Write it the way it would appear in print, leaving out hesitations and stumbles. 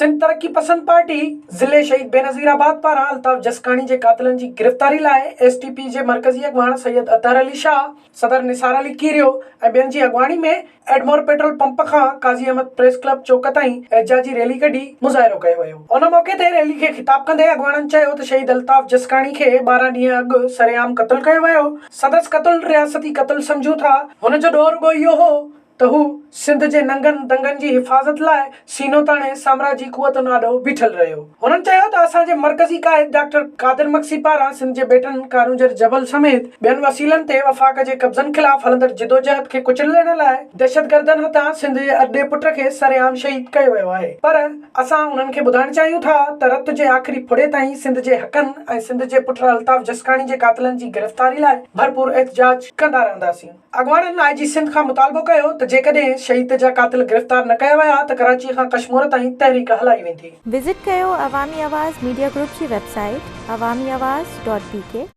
سنڌ ترقي پسند پارٽي ضلعي شهيد بينظير آباد پاران الطاف جسڪاڻي جي قاتلن جي گرفتاري لاء ايس ٽي پي جي مرڪزي اڳواڻ سيد اطهر علي شاهه، صدر نثار علي ڪيريو ۽ ٻين جي اڳواڻي ۾ ايڊمور پيٽرول پمپ کان قاضي احمد پريس ڪلب چوڪ تائين احتجاجي ريلي ڪڍي مظاهرو ڪيو ويو. ان موقعي تي ريلي کي خطاب ڪندي اڳواڻن چيو ته شهيد الطاف جسڪاڻي کي 12 ڏينهن اڳ سرعام قتل ڪيو ويو، سندس قتل رياستي قتل سمجهون ٿا، هن جو ڏوهه رڳو اهو هو ته هو سنڌ جي ننگن دنگن جي حفاظت لاء سينو تاڻي سامراجي قوتن آڏو بيٺل رهيو. هنن چيو ته اسان جي مرڪزي قائد ڊاڪٽر قادر مگسي پاران سنڌ جي ٻيٽن، ڪارونجهر جبل سميت ٻين وسيلن تي وفاق جي قبضن خلاف هلندڙ جدوجهد کي ڪچلڻ لاء دهشتگردن هٿان سنڌ جي ارڏي پٽ کي سرعام شهيد ڪيو ويو آهي پر اسان انهن کي ٻڌائڻ چاهيون ٿا ته رت جي آخري ڦڙي تائين سنڌ جي حقن ۽ سنڌ جي پٽ الطاف جسڪاڻي جي قاتلن جي گرفتاري لاء ڀرپور احتجاج ڪندا رهنداسين. اڳواڻن آء جي سنڌ کان مطالبو ڪيو ته جيڪڏهن شهيد جا قاتل گرفتار نه ڪيا ويا ته ڪراچي کان ڪشمور تائين تحريڪ هلائي ويندي. وزٽ ڪيو عوامي آواز ميڊيا گروپ جي website Awami Awaz dot B K.